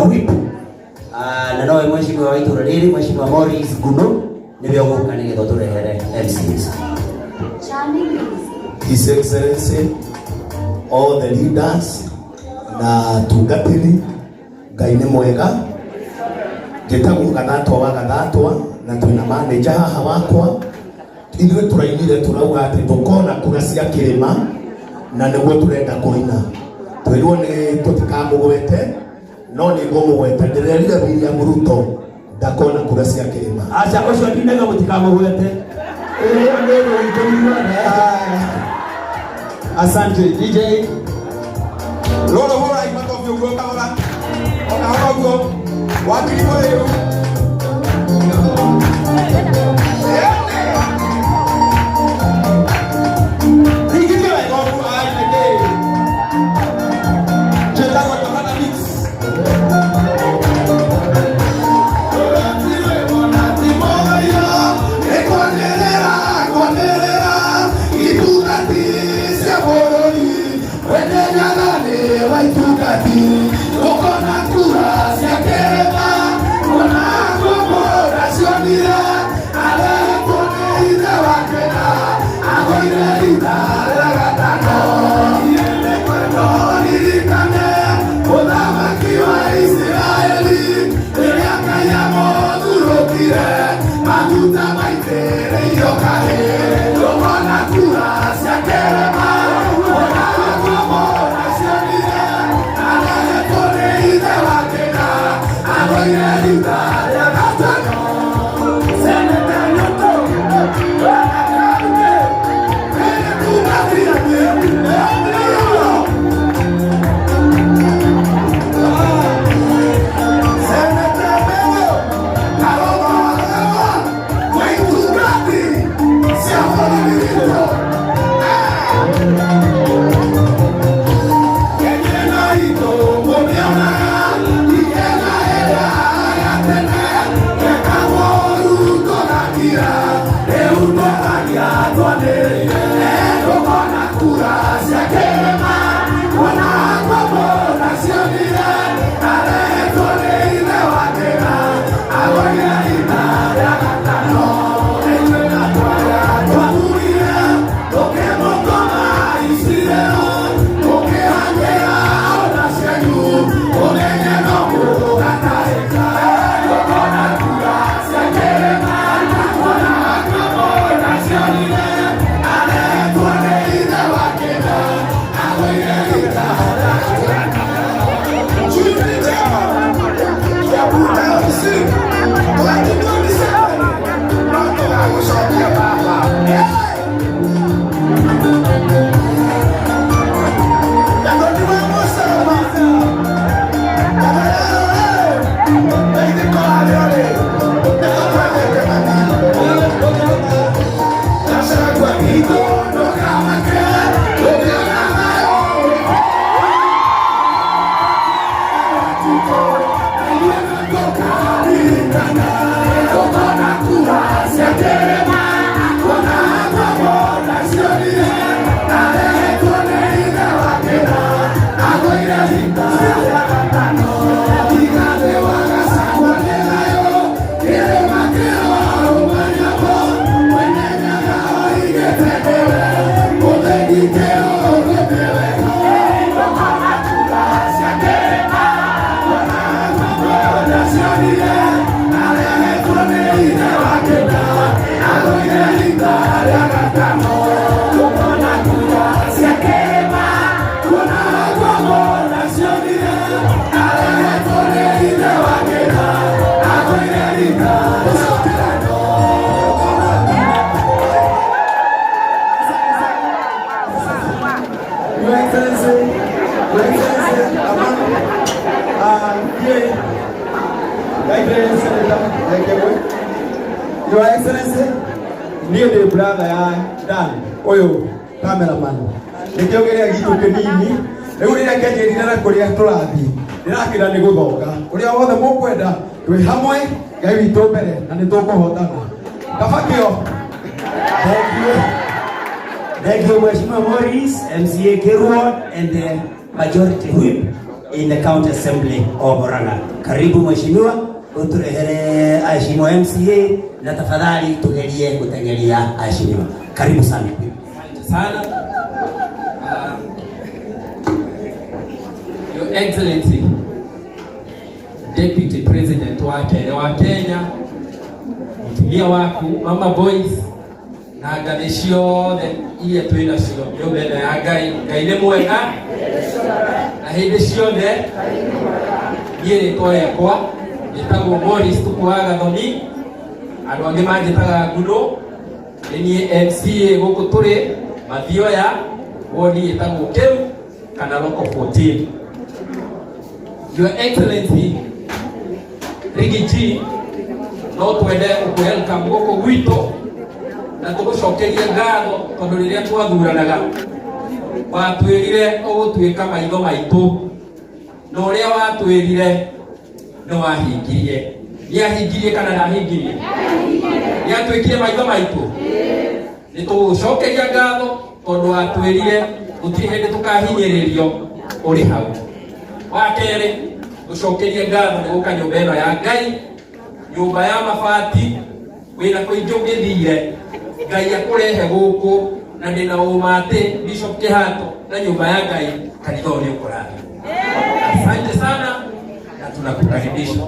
Whip. Ah, na nowe mheshimiwa wa itũra rĩrĩ, Mheshimiwa Morris Nguno, nĩwe ũgũka nĩgetha ũtũrehere MCs. His Excellency, all the leaders na atungatĩri, Ngai nĩ mwega. Njĩtagwo Gathatwa wa Gathatwa na twĩna manager haha wakwa. Ithuĩ tũrainire tũrauga atĩ tũkona kura cia kĩrĩma na nĩguo tũrenda kũina. Twĩrwo nĩ tũtikamũgwete no nĩ ngũmũgweta. Ndĩrerire William Ruto ndakona kura cia kĩrĩma. Aca, ũcio ndinaga mũtikamũgwete. Ĩyo nĩ rũitũ ithuothe. Asante DJ. Lolo hũrai makobi ũguo kahora. O kahora ũguo. Wakiri mũrĩu. Ringithia wega ũguo ai nĩkĩ. Njĩtagwo Johana Mix. Mũthamaki wa Isiraeli rĩrĩa Ngai amũthurũkire maguta maitĩrĩirio kahĩ ndũkona kura cia kĩrĩma ona ngombo nacionire arehetwo nĩ ithe wake na agũire rita rĩa gatano. Seneta Nyũtũ Your Excellency, Your Excellency, among here, Right Senator Lekebwe. Your Excellency, niĩ ndĩ brother ya Dan, ũyũ cameraman. Nĩkĩo kĩrĩa gitũ kĩnini. Rĩu rĩrĩa kĩanjĩrire na kũrĩa tũrathiĩ, ndĩrakĩra nĩ gũthonga. Ũrĩa wothe mũkwenda, twĩ hamwe, Ngai witũ mbere, na nĩ tũkũhotana. Kaba kĩo. Thank you. Thank you, Mheshimiwa Morris, MCA Kerward, and the majority whip. in the County Assembly of Murang'a. Karibu mheshimiwa, uturehere aheshimiwa MCA na tafadhali tugerie gutengeria aheshimiwa. Karibu sana. Asante sana. Your Excellency Deputy President wa kerĩ wa Kenya, mũtumia waku Mama Boyce na ngathĩ ciothe iria twĩ nacio nyũmba ĩno ya Ngai. Ngai nĩ mwega na hĩndĩ ciothe. Niĩ rĩtwa rĩakwa njĩtagwo Morris Tuku wa Gathoni, andũ angĩ manjĩtaga Nguno. Nĩ niĩ MCA gũkũ tũrĩ Mathioya, wodi ĩtagwo Kĩru kana Local 14. Your Excellency Riggy G, no twende gũkũ-welcome gũkũ gwitũ na tũgũcokerie ngatho tondũ rĩrĩa twathuranaga watwĩrire ũgũtuĩka maitho maitũ na ũrĩa watwĩrire nĩ wahingirie. Nĩ ahingirie kana ndahingirie? Nĩ atuĩkire maitho maitũ. Nĩ tũgũcokeria ngatho tondũ watwĩrire gũtirĩ hĩndĩ tũkahinyĩrĩrio ũrĩ hau. Wa kerĩ, gũcokeria ngatho nĩ gũka nyũmba ĩno ya Ngai, nyũmba ya mabati, wĩna kũingĩ ũngĩthire Ngai akũrehe gũkũ, na ndĩna ũma atĩ Bishop Kĩhato na nyũmba ya Ngai kanitha ũyũ nĩ ũkũrathimwo. Asante sana na tunakukaribisha.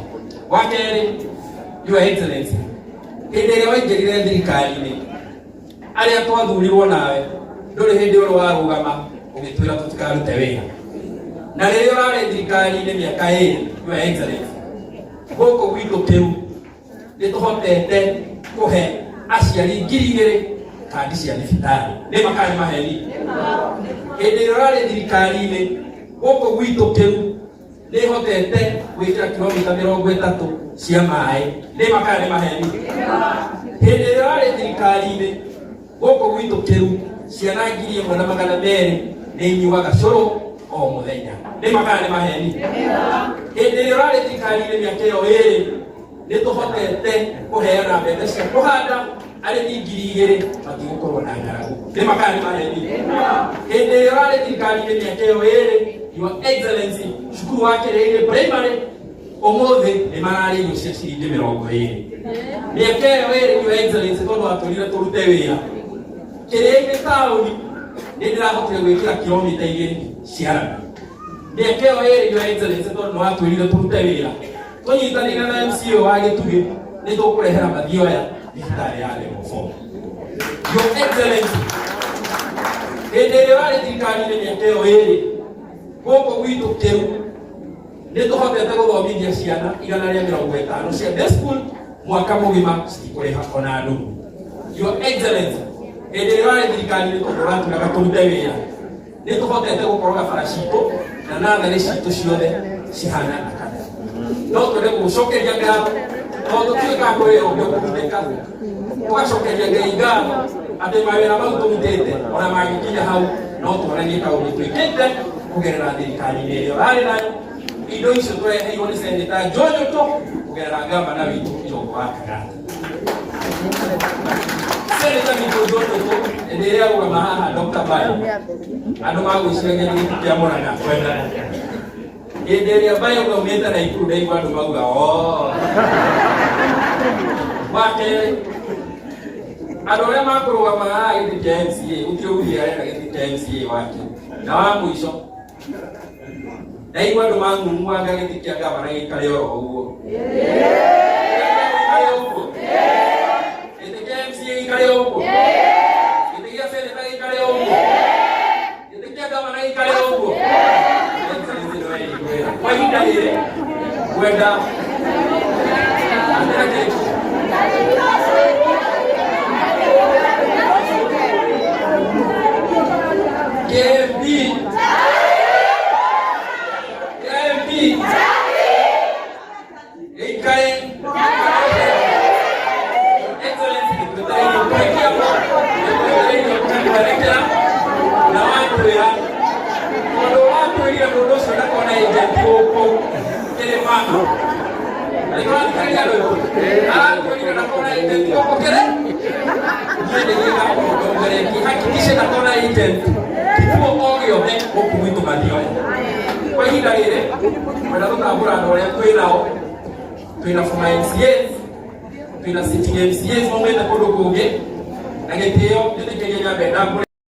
Wa kerĩ, Your Excellency, hĩndĩ ĩrĩa waingĩrire thirikari-inĩ arĩa twathurirwo nawe ndũrĩ hĩndĩ ũrĩ warũgama ũgĩtwĩra tũtikarute wĩra, na rĩrĩa ũrarĩ thirikari-inĩ mĩaka ĩrĩ, Your Excellency, gũkũ gwitũ Kĩru nĩ tũhotete kũhe aciari 2000 kandi cia thibitarĩ. Nĩ makana nĩ maheni? Hĩndĩ ĩrĩa ũrarĩ thirikari-inĩ gũkũ gwitũ Kĩru nĩ hotete gwĩkĩra kilomita 30 cia maĩ. Nĩ makana nĩ maheni? Hĩndĩ ĩrĩa ũrarĩ thirikari-inĩ gũkũ gwitũ Kĩru ciana 1200 nĩ inyuaga cũrũ o mũthenya. Nĩ makana nĩ maheni? Hĩndĩ ĩrĩa ũrarĩ thirikari-inĩ mĩaka ĩyo ĩrĩ nĩ tũhotete kũheana mbembe cia kũhanda arĩmi 2000 matigũkorwo na ng'aragu. Nĩ makana nĩ maheni? Hĩndĩ ĩrĩa ũrarĩ thirikari-inĩ mĩaka ĩyo ĩrĩ, Your Excellency, cukuru wa Kĩrĩinĩ Primary ũmũthĩ nĩ mararĩa irio cia ciringi 20. Mĩaka ĩyo ĩrĩ, Your Excellency, tondũ watũrire tũrute wĩra Kĩrĩinĩ taũni nĩ ndĩrahotire gwĩkĩra kilomita 2 cia rami. Mĩaka ĩyo ĩrĩ, Your Excellency, tondũ nĩ watwĩrire tũrute wĩra tũnyitanĩire na MCA wa Gĩtugĩ nĩ tũkũrehera Mathioya thibitarĩ ya level 4. Your Excellency, hĩndĩ ĩrĩa ũrarĩ thirikari-inĩ mĩaka ĩyo ĩrĩ gũkũ gwitũ Kĩru nĩ tũhotete gũthomithia ciana 150 cia day school mwaka mũgima citikũrĩha ona ndugu. Your Excellency, hĩndĩ ĩrĩa ũrarĩ thirikari-inĩ tondũ ũratwĩraga tũrute wĩra nĩ tũhotete gũkoroga bara citũ na natharĩ citũ ciothe cihana thakame. No twende gũgũcokeria ngatho tondũ tiũĩ kana kwĩ wĩra ũngĩ ũkũrutĩka, tũgacokeria Ngai ngatho atĩ mawĩra mau tũrutĩte ona mangĩkinya hau no tuonanie kaũndũ twĩkĩte kũgerera thirikari-inĩ ĩrĩa ũrarĩ nayo. Indo icio tũreheirwo nĩ Senator Njonyoto kũgerera gavana witũ Irũngũ wa Kagata. Senator witũ Njonyoto hĩndĩ ĩrĩa arũgama haha Dr. Bayo andũ magwĩciragia nĩ gĩtĩ kĩa Murang'a kwendana. Hĩndĩ ĩrĩa Bayo aumĩte Naikuru ndaigua andũ mauga oo. Wa kerĩ, andũ arĩa makũrũgama haha gĩtĩ kĩa MCA gũtirĩ ugire arenda gĩtĩ kĩa MCA wake. Na wa mũico ndaigua andũ mang'ung'uanga gĩtĩ kĩa gavana gĩikare oro ũguo. Gĩikare ũguo. Gĩtĩ kĩa MCA gĩikare ũguo. Gĩtĩ gĩa seneta gĩikare ũguo. Gĩtĩ kĩa gavana gĩikare ũguo. Kwa ihinda rĩrĩ ngwenda atĩra kĩrĩkũ KMB KMB gĩikare. Excellency, nĩtwetereire kũrĩkia, nĩtwetereire kũmwerekera na watwĩra tondũ watwĩrire mũndũ ũcio ndakona agent gũkũ kĩrĩma nĩtũrathikĩrĩria andũ aratwĩrire ndakona agent gũkũ kĩrĩ niĩ nĩ niĩ ngakorwo ndongoretie hakikishe ndakona agent kituo o gĩothe gũkũ gwitũ Mathioya. Kwa ihinda rĩrĩ kwenda tũtambũra andũ arĩa twĩ nao, twĩna former MCAs, twĩna sitting MCAs maumĩte kũndũ kũngĩ, na gĩtĩo njĩtĩkĩrie nyambe ndambũre.